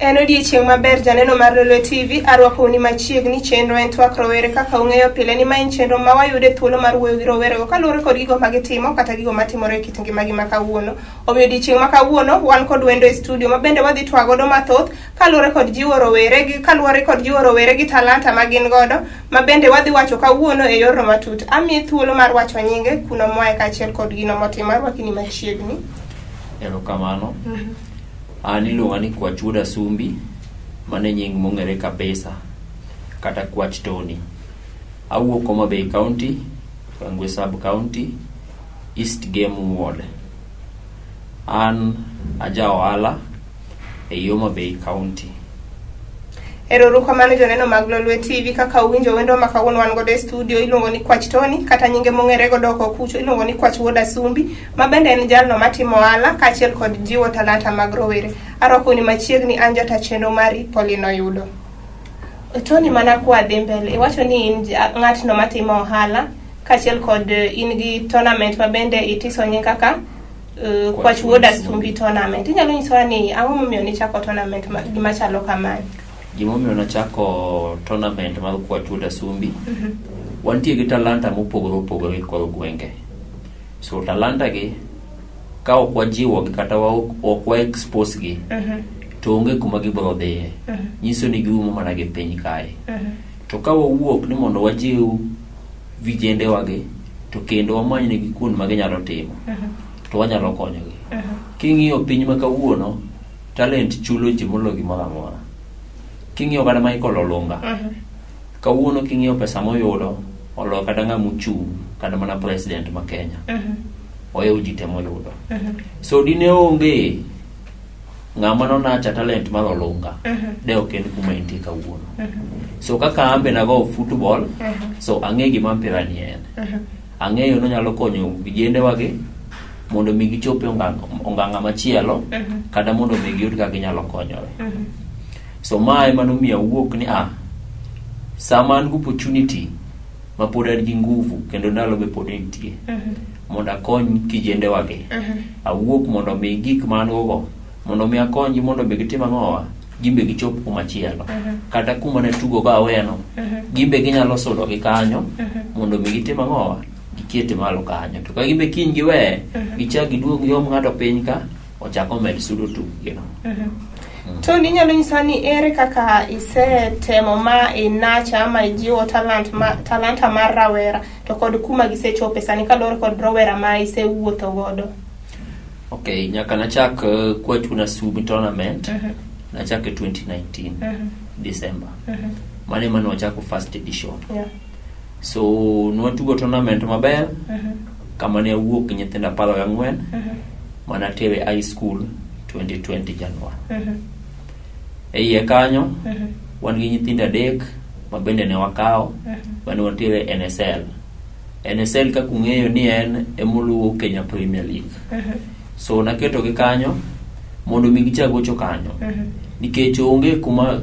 En odiechieng' maber janeno mar Lolwe TV, arwakou ni machiegni chenro en twak rowere kaka ung'eyo pile ni ma en chenro ma wayude thuolo mar wuoyo gi rowerego kaluwore kod gigo ma gitimo kata gigo matimore e kit ngimagi ma kawuono. Omiyo odiechieng' ma kawuono wan kod wendo e studio ma bende wadhi twak godo mathoth kaluwore kod jiwo rowere gi kaluwore kod jiwo rowere gi talanta ma gin godo ma bende wadhi wacho kawuono e yorno matut. Amiye thuolo mar wacho nyinge kuno moaye kaachiel kod gino motimo. Arwaki ni machiegni. Erokamano. An iluonga ni Kwach Wuod Asumbi, mano e nying mong'ere kabisa, kata Kwach Tony. Awuok Homa Bay County, Rangwe Sub County, East Game Ward. An aja ohala ei Homa Bay County. Ero kamano joneno mag Lolwe TV kaka uwinjo wendo ma kawuono wan godo e studio iluongo ni Kwach Tony kata nyinge mong'ere godo oko kucho iluongo ni Kwach Wuod Asumbi ma bende en jalno matimo ohala kaachiel kod jiwo talanta mag rowere. Arwako ni machiegni an jata chenro mari Pauline Oyudo. Tony mana kwa dhi mbele iwacho ni in ng'atno matimo ohala kaachiel kod in gi tournament ma bende itiso nying kaka Kwach Wuod Asumbi tournament. Inyalo nyisowa ni ang'o momiyo nichako tournament gima chalo kamae? Gimomiyo nachako tournament mar Kwach Wuod Asumbi, wantie gi talanta mopogore opogore e kor gwenge. So talanta gi ka ok wajiwogi kata ok wa expose gi, to onge kuma gibiro dhiye. Nyiso ni girumo mana gi piny kae. To ka wawuok ni mondo wajiw vijendewagi to kendo wamany negi kuond ma ginyalo timo, to wanyalo konyogi. King'iyo piny ma kawuono, talent chulo ji moloyo gimoro amora. King'iyo kata Michael Olunga, kawuono king'iyo pesa moyudo, oloyo kata ng'ama ochung' kata mana president ma Kenya. Ohewo ji te moyudo. So dine onge ng'ama nonacha talent mar Olunga, de ok en kuma entie kawuono. So kaka an be nago football, so ang'e gima mpira ni en. Ang'eyo nonyalo konyo vijendewagi mondo mi gichop e onganga machielo kata mondo mi giyud kaka ginyalo konyore. So ma ema nomiyo awuok ni sama an gi opportunity ma pod an gi nguvu kendo ndalo be pod nitie mondo akony kijendewagi. Awuok mondo mi gik ma an go go mondo mi akonygi mondo mi gitim ang'owa gin be gichop kuma chielo kata kuma ne tugo go aweno gin be ginyalo sudo gi kanyo mondo mi gitim ang'owa gikete malo kanyo to ka gin be kiny giweye gichak giduog giom ng'ato piny ka ochak omed sudo tukgi no. Tony, inyalo nyisowa ni ere kaka isetemo ma inacha ama ijiwo talent ma, talanta mar rawera to kod kuma gisechope sani kaluwore kod rowera ma isewuotho godo. Okay, nyaka nachak Kwach Wuod Asumbi tournament nachak e 2019 December. Mano ema ne wachako first edition. So nwatugo tournament maber kama ne awuok gi nyithindo 14 manatero e high school 2020 January. E iye kanyo wan gi nyithindo adek ma bende ne wakawo mane watero e NSL. NSL kaka ung'eyo ni en emoluwo Kenya Premier League. So naketogi kanyo mondo mi gichak gocho kanyo. Nikech onge kuma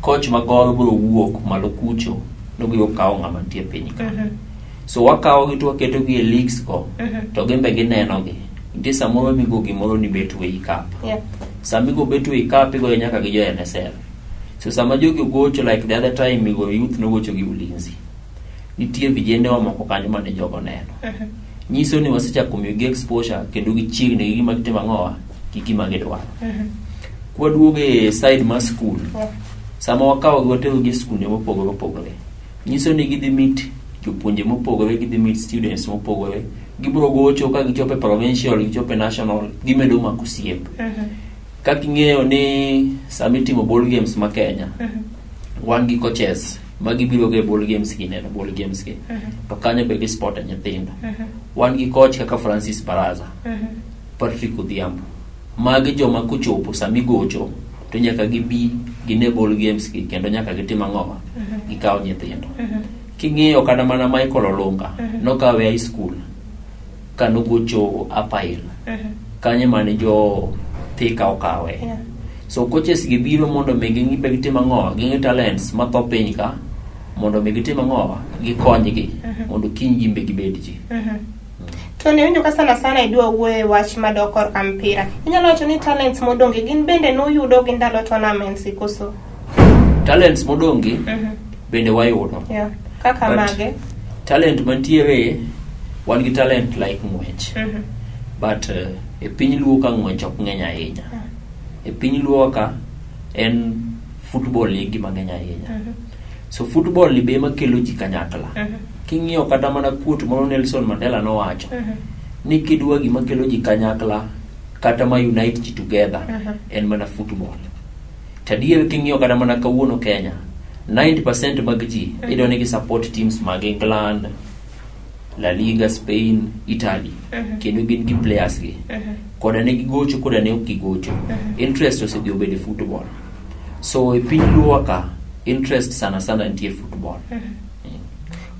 coach ma Gor biro wuok malo kucho nobiro kawo ng'ama nitie piny ka. So wakawogi to waketogi e leagues go to gin be gineno gi. Nitie samoro migo gimoro ni Betway Cup. Sama igo Betway Cup igoyo nyaka gi jo NSL. So sama jogi ogocho like the other time Migori Youth nogocho gi Ulinzi. Nitie vijendewa moko kanyo mane jogo neno. Nyiso ni wasechako miyogi exposure kendo gichiegni gi gima gitimo ang'owa gi gima gidwaro. Kwaduogo e side mar school, sama wakawogi waterogi e skunde mopogore opogore, nyiso ni gidhi meet jopuonje mopogore, gidhi meet students mopogore, gibiro gocho ka gichopo e provincial, gichopo e national, gimedo mako osiep. Kaka ing'eyo ni sama itimo ball games ma Kenya, wan gi coaches ma gibiro ga e ball games gi neno ball games gi to kanyo be gispot e nyithindo. Wan gi coach kaka Francis Baraza, Patrick Odhiambo. Magi joma kochopo sama igocho to nyaka gibi gine ball games gi kendo nyaka gitim ang'owa gikaw nyithindo. King'iyo kata mana Michael Olunga nokawe high school kanogocho Upper Hill kanyo mane jo Thika okawe. So coaches gi biro mondo mi ging'i be gitim ang'owa ging'i talents matho piny ka mondo mi gitim ang'owa gikonygi mondo kiny gin be gibed ji. To ne winjo ka sana sana idwa wuoyo e wach madok korka mpira. Inyalo wacho ni talents modonge gin bende nuyudo gi ndalo tournaments koso? Talents modongi bende wayudo. Kaka But mage? Talent mantiere, wan gi talent like ng'wech. But e piny Luo ka ng'wech ok ng'eny ahinya. E piny Luo ka en football ni gima ng'eny ahinya. So football ni be ema kelo ji kanyakla. King'iyo kata mana quote moro Nelson Mandela nowacho ni kidwa gima kelo ji kanyakla kata ma unite ji together, en mana football. To adier king'iyo kata mana kawuono Kenya, 90% mag ji iyudo ni gi support teams mag England, La Liga, Spain, Italy, kendo gin gi players gi. Koda ne gigocho, koda ne ok gigocho, interest osedhi obedo e football. So e piny Luo ka interest sana sana nitie football.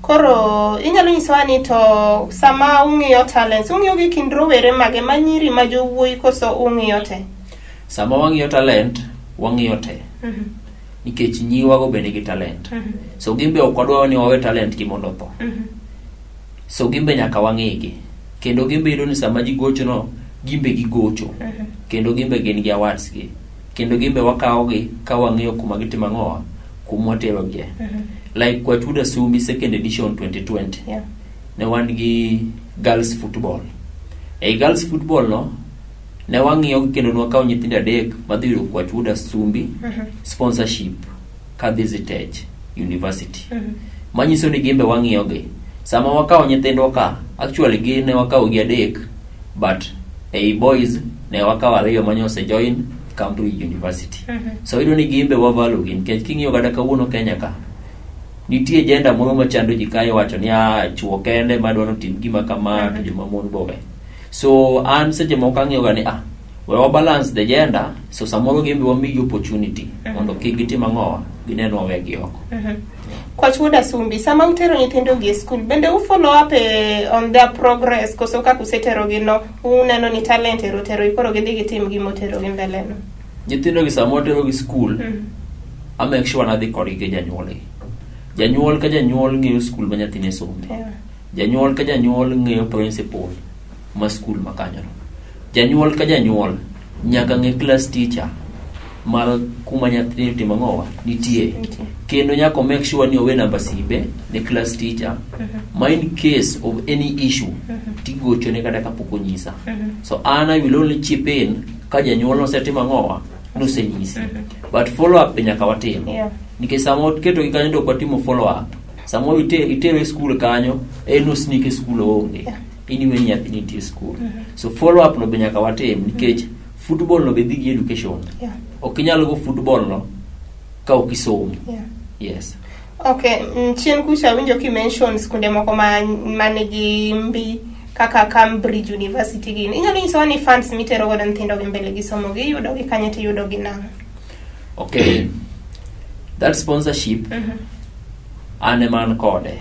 Koro inyalo nyisowa ni to sama ung'iyo talents, ung'iyo gi kind rowere mage, ma nyiri, ma jowuoyi, koso ung'iyo te? Sama wang'iyo talent, wang'iyo te, nikech nyiwago be nigi talent. So gin be ok wadwa ni wawe talent gi mondo otho. So gin be nyaka wang'igi, kendo gin be iyudo ni sama ji gocho no, gin be gigocho, kendo gin be gin gi awards gi, kendo gin be wakawogi ka wang'iyo kuma gitimo ang'owa, kuma waterogie. Like Kwach Wuod Asumbi second edition 2020, ne wan gi girls football. Ei girls football no ne wang'iyo kendo ne wakawo nyithindo adek madhi yudo Kwach Wuod Asumbi sponsorship kadhi Zetech University. Manyiso ni gin be wang'iyo gi. Sama wakawo nyithindwa ka, actually gin ne wakawo gi adek, but ei boys ne wakawo ariyo manye ose join Cambridge University. So iyudo ni gin be wa value gi, nikech king'iyo kata kawuono Kenya ka nitie gender moro machando ji kae, wacho ni a chuo kende madwa notim gima kama, to joma mon bo we. So an seche moko ang'iyo ga ni we wa balance the gender, so samoro gin be wamigi opportunity mondo kik gitim ang'owa, ginen wawegi oko. Kwach Wuod Asumbi, sama utero nyithindo gi e skul, bende u follow up on their progress, koso kaka useterogi no, uneno ni talent ero tero koro gidhi gitim gima oterogi mbele no? Nyithindo gi sama watero gi skul, a make sure nadhi kodgi gi janyuolgi. Janyuol ka janyuol ng'eyo skul ma nyathine some. Janyuol ka janyuol ng'eyo principal ma skul ma kanyono. Janyuol ka janyuol nyaka ng'e class teacher mar kuma nyathine timo ang'owa nitie. Nitie. Kendo nyaka o make sure ni owe namba simbe ne class teacher ma in case of any issue tigochone kata kapok onyisa. So an I will only chip in ka janyuol nosetimo ang'owa, nosenyisi. But follow up be nyaka watim. Nikech sama waketogi kanyo to ok watimo follow up, samoro itere e skul kanyo, en osneak e skul oonge, in iwe ni nyathi nitie e skul. So follow up no be nyaka watim, nikech football no be dhi gi education. Ok inyal go football no ka ok isomo. Yes. Okay, chien kucha awinjo ki mention skunde moko ma manigi mbi kaka Cambridge University gini. Inyalo nyisowa ni funds mitero godo nyithindo gi mbele gi somo gi iyudo gi kanye, to iyudo gi nang'o? Okay, that sponsorship an ema an kode.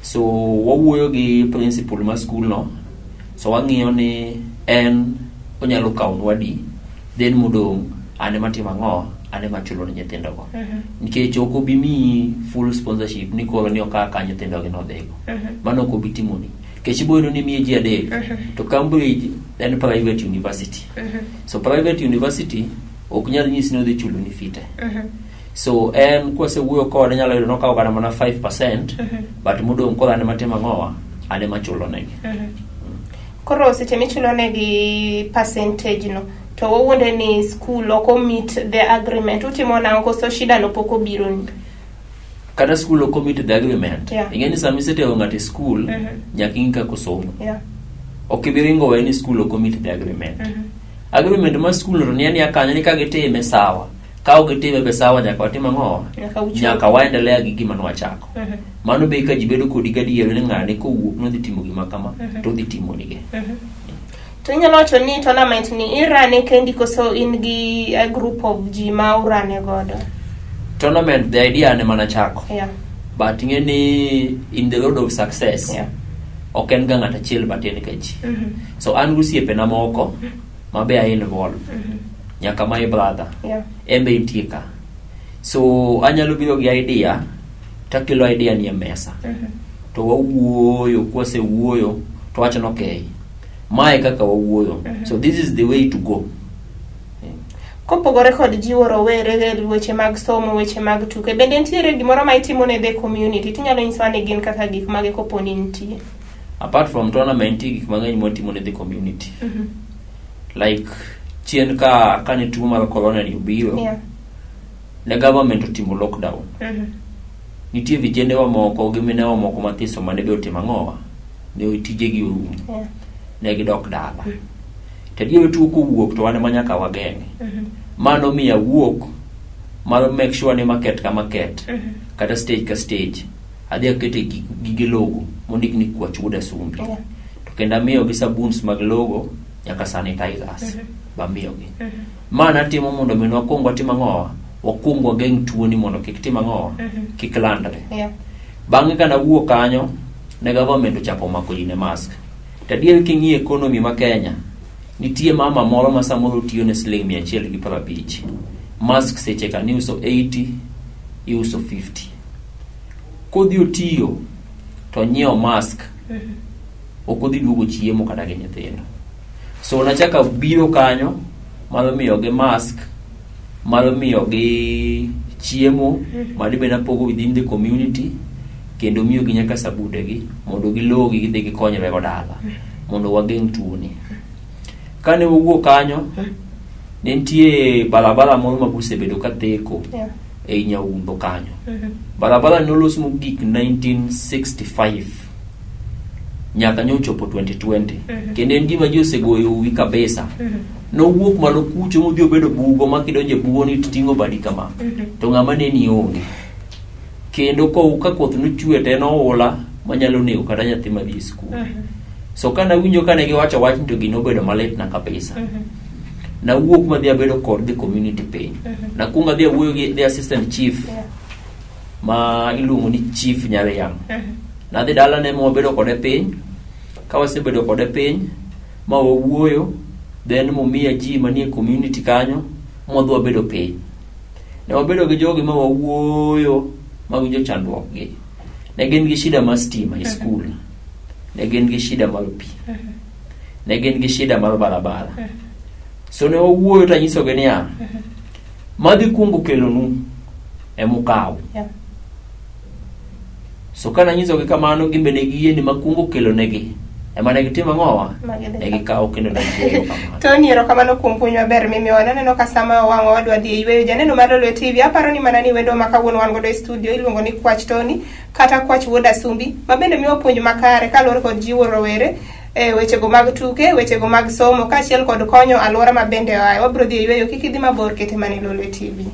So wawuoyo gi principal mar skul no, so wang'iyo ni en onyalo kawonwa adi, then modong' an ema timo ang'o, an ema chulo ne nyithindogo, nikech ok obi miyi full sponsorship ni koro ni okaw ka nyithindogi nodhigo. Mano ok obi timoni, nikech ibo yudo ni miye ji adek, to Cambridge en private university. So private university ok nyal nyisi ni odhi chulo ni fee te. So en kwasewuoyo kode, nyalo yudo nokawo kata mana 5%, but modong' koro an ema timo ang'owa, an ema chulo negi. Koro seche michulo negi percentage no, to wawuonde ni school ok o meet the agreement, utimo nang'o, koso shida no pok obiro ni? Kata school ok meet the agreement, ing'e ni sama isetero ng'ato e school, nyaka ing'i kaka osomo. Ok ibi ringo we ni school ok meet the agreement. Agreement mar school to ni ania kanyo ni ka gitime sawa, ka ok gitime be sawa, nyaka watim ang'owa? Nyaka uchop. Nyaka waendelea gi gima nwachako. Mano be ka ji bedo kodi gadier ni ng'ane kowuok nodhi timo gima kama, to odhi timo nige. To inyalo wacho ni tournament ni irane kendi, koso in gi a group of ji ma urane godo? Tournament, the idea an ema nachako, but ing'e ni in the road of success, ok en ga ng'at achiel but en ga ji. So an gosiepena moko ma be a involve, nyaka my brother en be nitie ka. So anyalo biro gi idea, takelo idea ni e mesa, to wawuoyo. Kwasewuoyo To wacho ni okay, mae kaka wawuoyo. So this is the way to go. Kopogore kod jiwo rowere e weche mag somo, weche mag tuke, bende nitiere gimoro ma itimo ne the community? Tinyalo nyisowa ni gin kaka gik mage kopo ni nitie? Apart from tournament, nitie gik mang'eny mwatimo ne the community. Like chien ka kane tuo mar corona ni obiro, ne government otimo lockdown. Nitie vijende wa moko gi mine wa moko mathiso mane be otimo ang'owa, ne tijegi orumo, ne gidok dala. To adier tuo kowuok to wan ema nyaka wageng'e. Mano miyo awuok mar make sure ni market ka market, kata stage ka stage, adhi akete gige logo mondik ni Kwach Wuod Asumbi. To kendo amiyogi sabuns mag logo nyaka sanitizers bamiyogi. Ma natimo mondo mi wakwong watim ang'owa, wakwong wageng' tuoni mondo kik tim ang'owa, kik landre. Bang'e ka nawuok kanyo, ne government ochako mako ji ne mask. To adier king'iyo economy ma Kenya, nitie mama moro ma samoro tiyo ne siling 150. Mask seche ka niuso 80, iuso 50. Kodhi otiyo, to nyiewo mask, ok odhi duogo chiemo kata gi nyithindo. So nachako biro kanyo mar miyogi mask, mar miyogi chiemo, madibe napogo within the community, kendo miyogi nyaka sabundegi mondo gilogi gidhi gikonyre go dala mondo wageng' tuoni. Kane wawuok kanyo, ne nitie barabara moro ma osebedo ka theko ei Nyaundo kanyo. Barabara nolos mogik 1965 nyaka ne ochopo 2020. Kendo en gima ji osegoyo uwi kabisa. Nowuok malo kucho modhi obedo bugo ma kidonjo e bugo ni ting'o badi kama. To ng'ama neni onge. Kendo ka koth nochwe to en oula manyalo nego kata nyathi madhi e skul. So kanawinjo kane giwacho wachni to gino obedo malitna kabisa. Nawuok madhi abedo kod the community piny. Nakuongo adhi awuoyo gi the assistant chief ma iluongo ni Chief Nyariang. Nadhi dalane ma wabedo kode piny. Ka wasebedo kode piny ma wawuoyo, then momiya ji manie community kanyo mwadhi wabedo piny. Ne wabedo gi jogi ma wawuoyo ma winjo chandruok gi. Ne gin gi shida mar stima e skul. Ne gin gi shida mar pi. Ne gin gi shida mar barabara. So ne wawuoyo to anyisogi niya, madhi kuongo kelonu emukaw. So kananyisogi kamano, gin be ne giyie ni makuongo kelonegi ema ne gitimo ang'owa? Ma gidhi Ne gikawo kendo ne gigoyo kamano. Tony, erokamano kuom puonj maber mimiyowa. Naneno ka sama wang' wadwa dhi e yweyo. Janeno mar Lolwe TV, aparo ni mana ni wendo ma kawuono wan godo e studio iluongo ni Kwach Tony kata Kwach Wuod Asumbi, ma bende miwa puonj makare kaluwore kod jiwo rowere e wechego mag tuke, wechego mag somo, kaachiel kod konyo alwora ma bende oaye. Wabiro dhi e yweyo, kik idhi mabor, kete mana e Lolwe TV.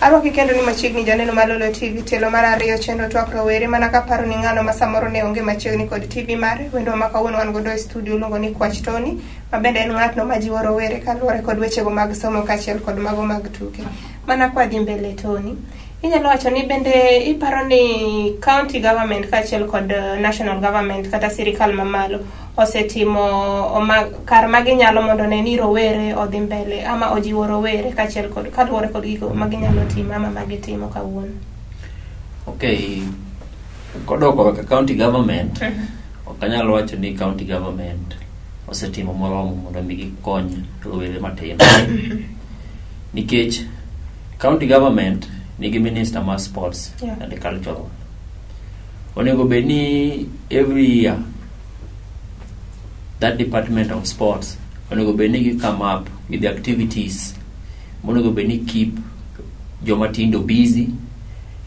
Arwaki kendo ni machiegni janeno mar Lolwe TV, tielo mar ariyo chenro twak rowere. Mana kaparo ni ng'ano ma samoro ne onge machiegni kod TV mare, wendo ma kawuono wan godo e studio iluongo ni Kwach Tony, ma bende en ng'atno ma jiwo rowere kaluwore kod wechego mag somo kaachiel kod mago mag tuke. Mana kwa dhi mbele Tony, inyalo wacho ni bende iparo ni county government kaachiel kod national government kata sirikal mamalo osetimo kar ma ginyalo mondo ne ni rowere odhi mbele ama ojiwo rowere kaachiel kod kaluwore kod gigo ma ginyalo timo ama ma gitimo kawuono? Okay, kodok korka county government, ok anyal wacho ni county government osetimo moromo mondo mi gikony rowere matindo. Nikech county government nigi minister mar sports and cultural. Onego bed ni every year that department of sports onego bed ni gi come up with the activities monego bed ni keep joma tindo busy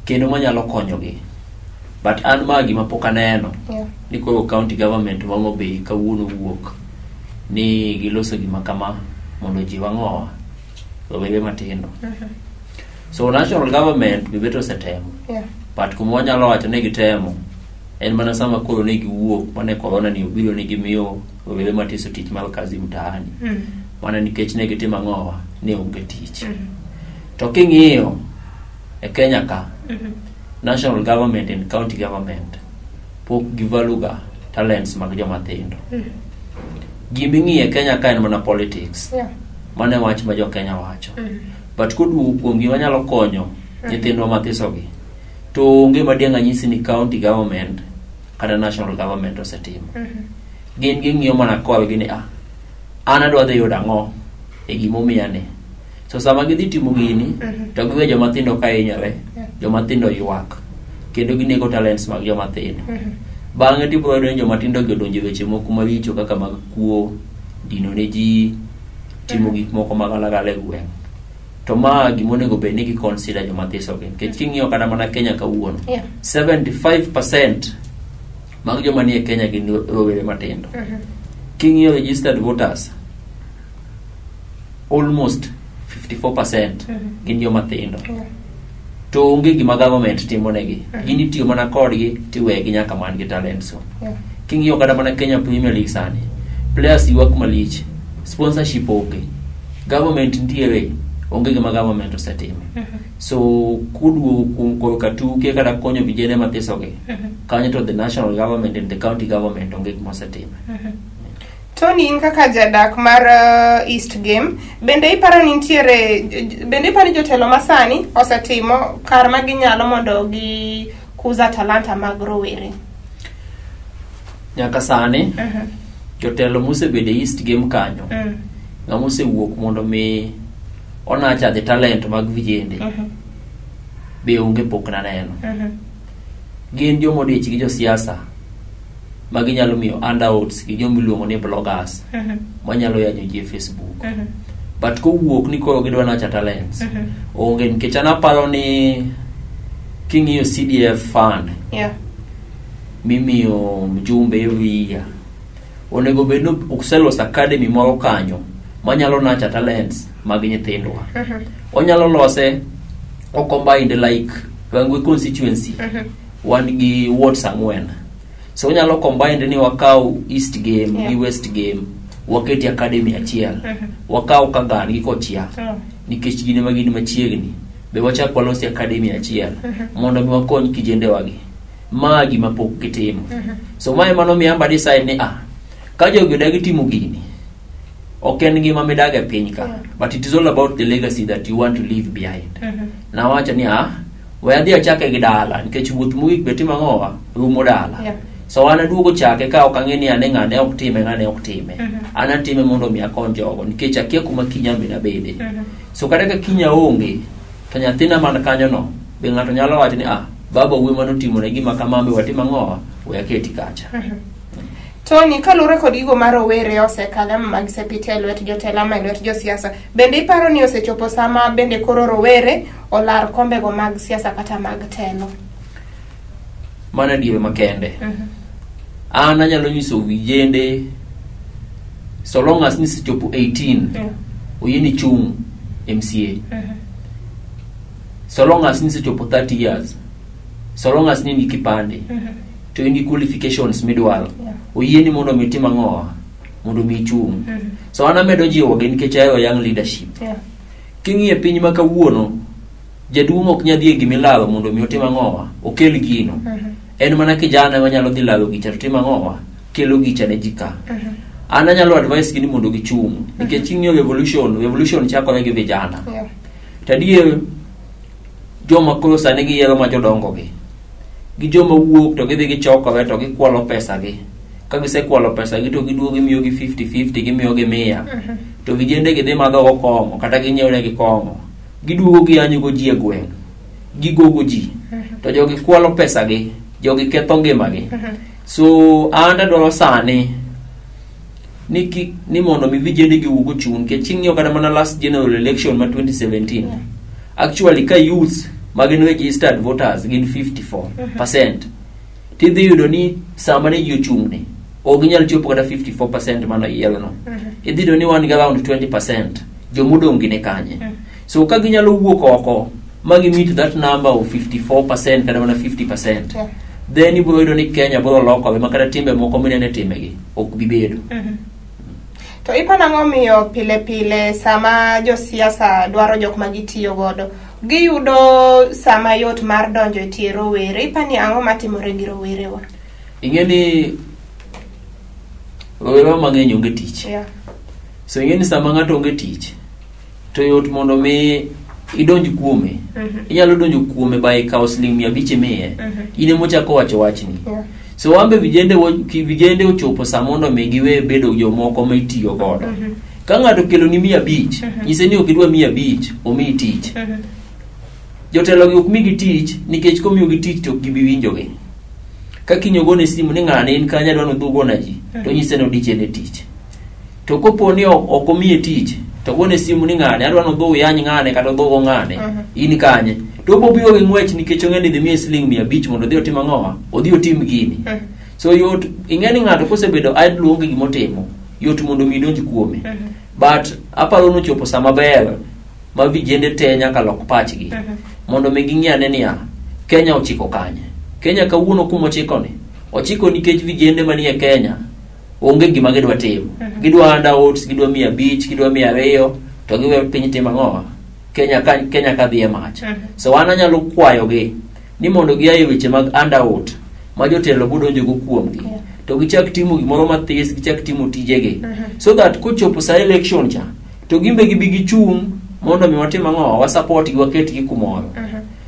kendo manyalo konyogi. But an ma gima pok aneno ni koro county government ma Homa Bay kawuono wuok ni giloso gima kama mondo ojiw ang'owa rowere matindo. So national government be bet osetemo. But kuma wanyalo wacho ni gitemo en mana sama koro ne giwuok mane corona ni obiro ni gimiyo rowere matiso tich mar kazi mtaani. Mana nikech ne gitimo ang'owa, ne onge tich. To king'iyo e Kenya ka, national government and county government pok givalue ga talents mag joma tindo. Giming'iyo e Kenya ka en mana politics. Mano e wach ma jo Kenya wacho. But koduogo kuom gima nyalo konyo nyithindwa mathisogi, to onge madiang' anyisi ni county government kata national government osetimo. Gin ging'iyo mana korgi ni an adwa dhi yudo ang'o e gimomiya ni. So sama gidhi timo gini, to giwe joma tindo ka hinyore, joma tindo ywak, kendo ginego talents mag joma tindo. Bang'e tibiro yudo ni joma tindo gi odonjo e weche moko maricho kaka mag kuo, dino ne ji, timo gik moko magalagala e gweng'. To ma gimonego bed ni gi consider joma thiso gi. Nikech king'iyo kata mana Kenya kawuono, 75% mag joma nie Kenya gin rowere matindo. King'iyo registered voters, almost 54% gin joma tindo. To onge gima government timo negi. Gin itiyo mana kodgi tiwegi nyaka man gi talents go. King'iyo kata mana Kenya Premier League sani, players ywak malich, sponsorship onge, government nitiere, onge gima government osetimo. So koduogo kuom korka tuke kata konyo vijende mathisogi, kanyo to the national government and the county government onge gima osetimo. Tony, in kaka jadak mar East Game, bende iparo ni nitiere, bende iparo ni jotelo masani osetimo kar ma ginyalo mondo gikuza talanta mag rowere? Nyaka sani, jotelo mosebedo e East Game kanyo, ng'ama osewuok mondo mi onacha the talent mag vijende, be onge pok naneno. Gin joma odich gi josiasa ma ginyalo miyo handouts gi joma iluongo ni bloggers manyalo yanyo ji e Facebook. But kowuok ni koro gidwa nacha talents, onge nikech an aparo ni king'iyo CDF fund mimiyo mjumbe every year, onego bed ni oseloso academy moro kanyo manyalo nacha talents mag nyithindwa. Onyalo lose o combined like Rangwe constituency, wan gi wards 4, so onyalo combined ni wakaw East Game gi West Game waketi academy achiel, wakaw Kagan gi Kochia nikech gin ema gin machiegni, be wachak walosi academy achiel mondo mi wakony kijendewagi. Ma gima pok gitimo. So mae manomiyo amba decide ni ka jogi odagi timo gini, ok en ngima midag e piny ka, but it is all about the legacy that you want to leave behind. Nawacho ni we adhi achake gi dala nikech wuoth mogik be timo ang'owa rumo dala. So an aduogo chake ka ok ang'e ni ane ng'ane ok time, ng'ane ok time. An atime mondo mi akony jogo nikech akia kuma kiny an be nabede. So kata ka kiny aonge, to nyathina man kanyo no be ng'ato nyalo wacho ni baba wuoyi manotimo ne gima kama, be watim ang'owa, we aketi kacha. Tony, kaluwore kod gigo ma rowere osekale ama magisepite e lwet jotelo ama e lwet josiasa, bende iparo ni osechopo sama bende koro rowere olar kombego mag siasa kata mag telo? Mano adier makende. An anyalo nyiso vijende, so long as nisechopo 18, oyieni chung' MCA. So long as nisechopo 30 years, so long as ni nigi kipande, to in gi qualifications midwaro, oyieni mondo mi itim ang'owa, mondo mi ichung'. So an amedo jiwogi nikech ahero young leadership. King'iyo e piny ma kawuono, jaduong' ok nyal dhi e gimilaro mondo mi otim ang'owa, okel gino. En mana kijana ema nyalo dhi laro gicha to timo ang'owa, kelo gicha ne ji ka. An anyalo advice gi ni mondo gichung', nikech king'iyo revolution, revolution chakore gi vijana. To adier, joma koro sani giyiero ma jodongo gi, gi joma wuok to gidhi gichokore to gikwalo pesa gi. Ka gisekwalo pesa gi to giduogo gimiyo gi 50-50, gimiyo gi 100. To vijende gi dhi madho go kong'o kata ginyiewo negi kong'o. Giduogo giyanyo go ji e gweng'. Gigogo ji. To jogi kwalo pesa gi, jogi ketho ngima gi. So an adwaro sani ni ki, ni mondo mi vijende gi wuog ochung', nikech king'iyo kata mana last general election ma 2017, actually ka youths ma gin registered voters gin 54%, tidhi yudo ni sama ne ji ochung' ni ok ginyal chopo kata 54% mano yiero no. Idhi yudo ni wan gi around 20% jomodong' gi ni kanye. So ka ginyalo wuok oko ma gi meet that number of 54% kata mana 50%, then ibiro yudo ni Kenya biro lokore ma kata timbe moko minene timegi ok bi bedo. To iparo nang'o miyo pile pile sama josiasa dwaro jok ma gitiyo godo giyudo sama yot mar donjo e tie rowere? Ipani ang'o matimore gi rowerewa? Ing'e ni rowerewa mang'eny onge tich. So ing'e ni sama ng'ato onge tich to yot mondo mi idonj kuome. Inyalo donjo kuome by kawo siling 500 imiye. In emochako wacho wachni. So wambe vijende ochopo sa mondo mi giwe bedo jomoko ma itiyo godo. Ka ng'ato okelo ni 500, nyise ni ok idwa 500, omiyi tich. Jotelo gi ok migi tich nikech komiyogi tich to ok gibi winjogi. Ka kiny ogone simu ni ng'ane in kanye adwa nodhi ugona ji, to onyise ni odich en e tich. To kopo ni ok omiye tich, to ogone simu ni ng'ane adwa nodhi uyany ng'ane kata odhi ugo ng'ane, in kanye? To obo biro gi ng'wech nikech ong'e ni dhi miye siling 500 mondo odhi otim ang'owa? Odhi otim gini. So yot, ing'e ni ng'ato kosebedo idle onge gimotimo, yot mondo mi idonj kuome. But aparo ni ochopo sama ber ma vijende te nyaka lok pachgi. Mondo mi ging'i ane niya, Kenya ochiko kanye? Kenya kawuono kuma ochiko ni? Ochiko nikech vijende manie Kenya onge gima gidwa timo. Gidwa handouts, gidwa 500, gidwa 200, to giwe piny timo ang'owa? Kenya ka dhi e mach. So an anyalo kwayogi ni mondo gia e weche mag handout ma jotelo bodonjo go kuomgi. To gichak timo gimoro mathis, gichak timo tijegi. So that kochopo sa election cha, to gimbe gibi gichung' mondo mi watim ang'owa, wa support gi, waket gi kumoro.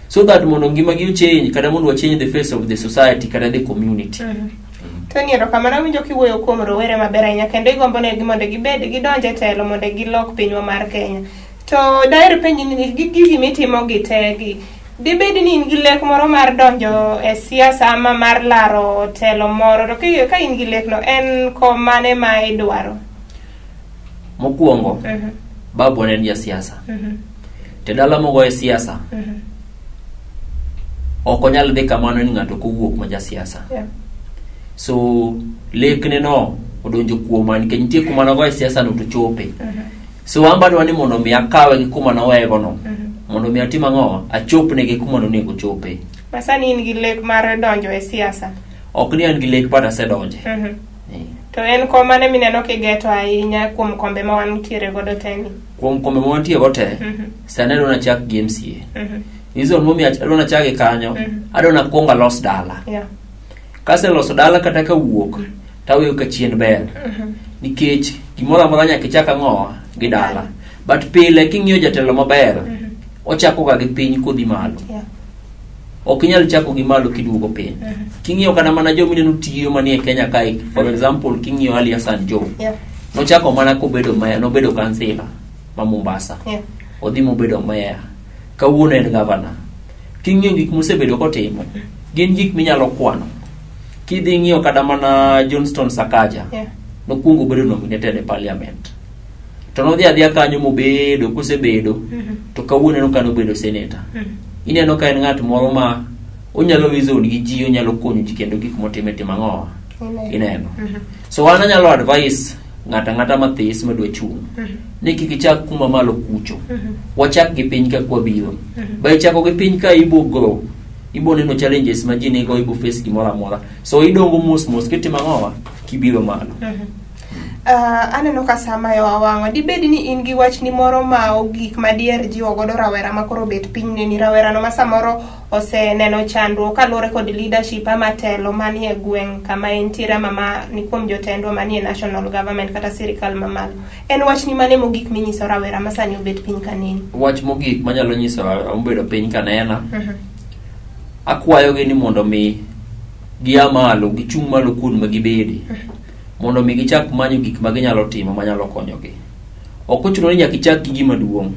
So that mondo ngima gi ochange, kata mondo wa change the face of the society kata the community. Tony, erokamano. Awinjo kiwuoyo kuom rowere maber ahinya kendo igombo negi mondo gibed gidonj e telo mondo gilok pinywa mar Kenya. To daher penji ni gi gigi mitimo gi te gi dibed ni in gi lek moro mar donjo e siasa ama mar laro telo moro, to ka in gi lekno en kom mane ma idwaro? Mokwongo, babwa ne en jasiasa. To dala mogoye siasa, ok onyal dhi kamano ni ng'ato kowuok ma jasiasa. So lekne no odonjo kuoma nikech nitie kuma nogoye siasa no to chope. So an be adwa ni mondo mi akawe gi kuma nowego no. Mondo mi atim ang'o? Achopne gi kuma nonego chope. Ma sani in gi lek mar donjo e siasa? Ok ni an gi lek but asedonje. To en kom mane mineno kigeto ahinya kuom kombe ma wantiere godo te ni? Kuom kombe ma wantie go te, sani adwa nachak gi MCA. Reason momiyo adwa nachake kanyo, adwa nakuong alos dala. Kaseloso dala kata kawuok, taweyo ka chien ber. Nikech gimoro amora nyaka ichak ang'owa gi dala. But pile king'iyo jatelo maber, ochako ga gi piny kodhi malo. Ok inyal chako gi malo kiduogo piny. King'iyo kata mana joma ineno tiyo manie Kenya kae, for example, king'iyo Ali Hassan Joho. Nochako mana kobedo mayor, nobedo kansila ma Mombasa. Odhi mobedo mayor. Kawuono en governor. King'iyo gik mosebedo kotimo, gin gik minyalo kwano. Kidhi ng'iyo kata mana Johnston Sakaja, nokwongo obedo nominated e parliament. To nodhi adhiya kanyo mobedo, kosebedo, to kawuono ineno ka nobedo senator. Ineno ka en ng'at moro ma onyalo reason gi ji, onyalo konyo ji kendo gik motimo e timo ang'owa? Ineno. So an anyalo advice ng'ato ang'ata mathis madwa chung' ni kik ichak kuma malo kucho. Wachak gi piny ka kwabiro. By chako gi piny ka ibo grow, ibo neno challenges ma ji nigo, ibo face gimoro amora. So idongo mos mos kitimo ang'owa? Kibiro malo. Aneno ka sama yo awang'o, dibed ni in gi wachni moro ma ogik ma diher jiwo godo rawera ma koro obet piny neni, rawerano ma samoro oseneno chandruok kaluwore kod leadership ama telo manie gweng' kama entiere ama ma ni kuom jotendwa manie national government kata sirikal mamalo. En wachni mane mogik minyiso rawera ma sani obet piny ka neni? Wach mogik manyalo nyiso rawera mobedo piny ka nena, akwayogi ni mondo mi gia malo, gichung' malo kuond ma gibede. Mondo mi gichak manyo gik ma ginyalo timo manyalo konyogi. Ok ochuno ni nyaka ichak gi gima duong',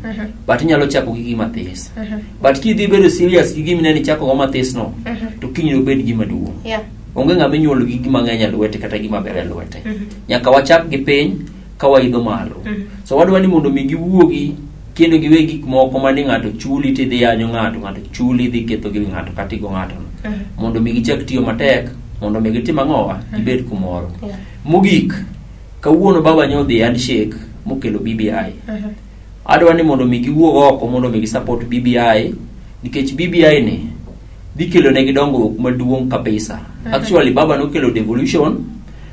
but inyalo chako gi gima this. But kidhi bedo serious gi gima ineno ichako go mathis no, to kiny nobed gima duong'. Onge ng'ama inyuolo gi gima ng'eny e lwete kata gima ber e lwete. Nyaka wachak gi piny ka waidho malo. So wadwa ni mondo mi giwuogi kendo giwe gik moko mani ng'ato chuli tidhi yanyo ng'ato, ng'ato chuli idhi ketho gi ng'ato kata igo ng'ato. Mondo mi gichak tiyo matek, mondo mi gitim ang'owa, gibed kumoro. Mogik, kawuono baba nyo odhi handshake mokelo BBI. Adwa ni mondo mi giwuog oko mondo mi gisupport BBI, nikech BBI ni dhi kelo negi dongruok maduong' kabisa. Actually baba nokelo devolution,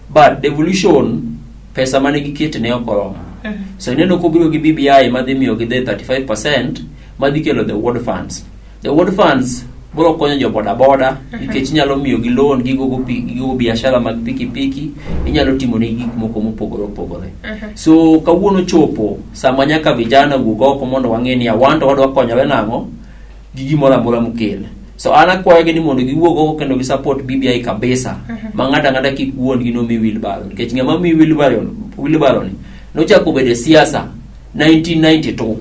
but devolution Pesa mane gikete ne ok oromo. So ineno kobiro gi BBI madhi miyo gi the 35% madhi kelo the ward funds. The ward funds biro konyo jo boda boda nikech inyalo miyo gi loan, gigogo gigogo biashara mag pikipiki, inyalo timo negi gik moko mopogore opogore. So kawuono chopo sama nyaka vijana wuog oko mondo wang'e ni wan to wadwa konyore nang'o gi gimoro amora mokel. So an akwayogi ni mondo giwuog oko kendo gi support BBI kabisa, ma ng'ato ang'ata kik wuondgi nomi wheelbarrow, nikech ng'ama mi wheelbarrow wheelbarrow ni nochako bedo e siasa 1992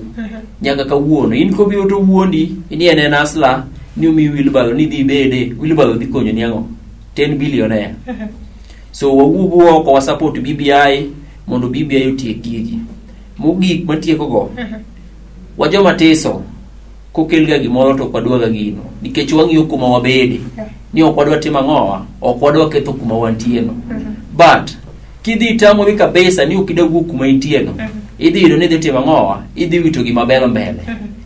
nyaka kawuono. In kobiro to wuondi ni en en asla ni omi wheelbarrow ni dhi ibede wheelbarrow dhi konyo ni ang'o 10 billionaire. So wawuog oko wa support BBI mondo BBI otiek gigi. Mogik matieko go, wa joma tiso kokelga gimoro to ok wadwaga gino nikech wang'iyo kuma wabede ni ok wadwa timo ang'owa, ok wadwa ketho kuma wantie no. But kidhi tamori kabisa ni ok idwa wuok kuma intie no, idhi yudo ni idhi timo ang'owa, idhi wito gima ber mbele,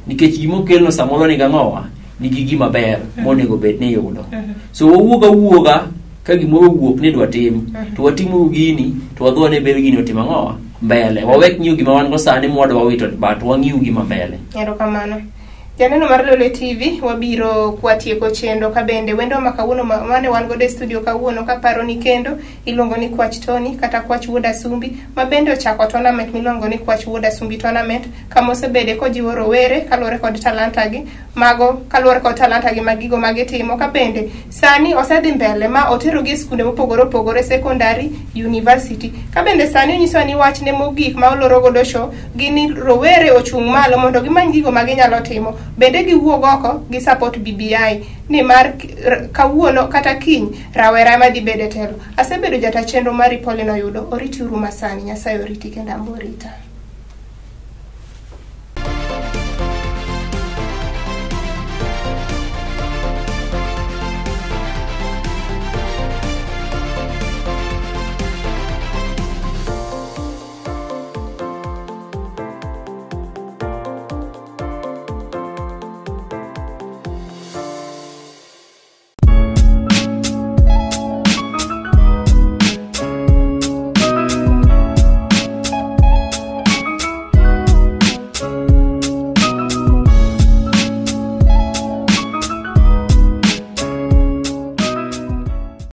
nikech gimokelno samoro nigi ang'owa, nigi gima ber monego bed ni iyudo. So wawuog awuoga ka gimoro owuok ni dwa tim to watimuru gini to wadhi wane ber gini otimo ang'owa mbele, wawek ng'iyo gima wan go sani mwadwa wito, but wang'iu gima mbele. Erokamano. Janeno mar Lolwe TV, wabiro kwatieko chenro ka bende wendo ma kawuono mane wan godo e studio kawuono kaparo ni kendo iluongo ni Kwach Tony kata Kwach Wuod Asumbi, ma bende ochako tournament miluongo ni Kwach Wuod Asumbi Tournament, kama osebede kojiwo rowere kaluwore kod talanta gi mago, kaluwore kod talanta gi mag gigo ma gitimo, ka bende sani osedhi mbele ma oterogi e skunde mopogore opogore, secondary, university, ka bende sani onyisowa ni wachne mogik ma oloro godo show gin ni rowere ochung' malo mondo gimany gigo ma ginyalo timo, bende giwuog oko gi support BBI nimar kawuono kata kiny rawera ema dhi bedo e telo. Asebedo jata chenro mari Pauline Oyudo, oritiuru masani, Nyasaye oriti kendo an be orita.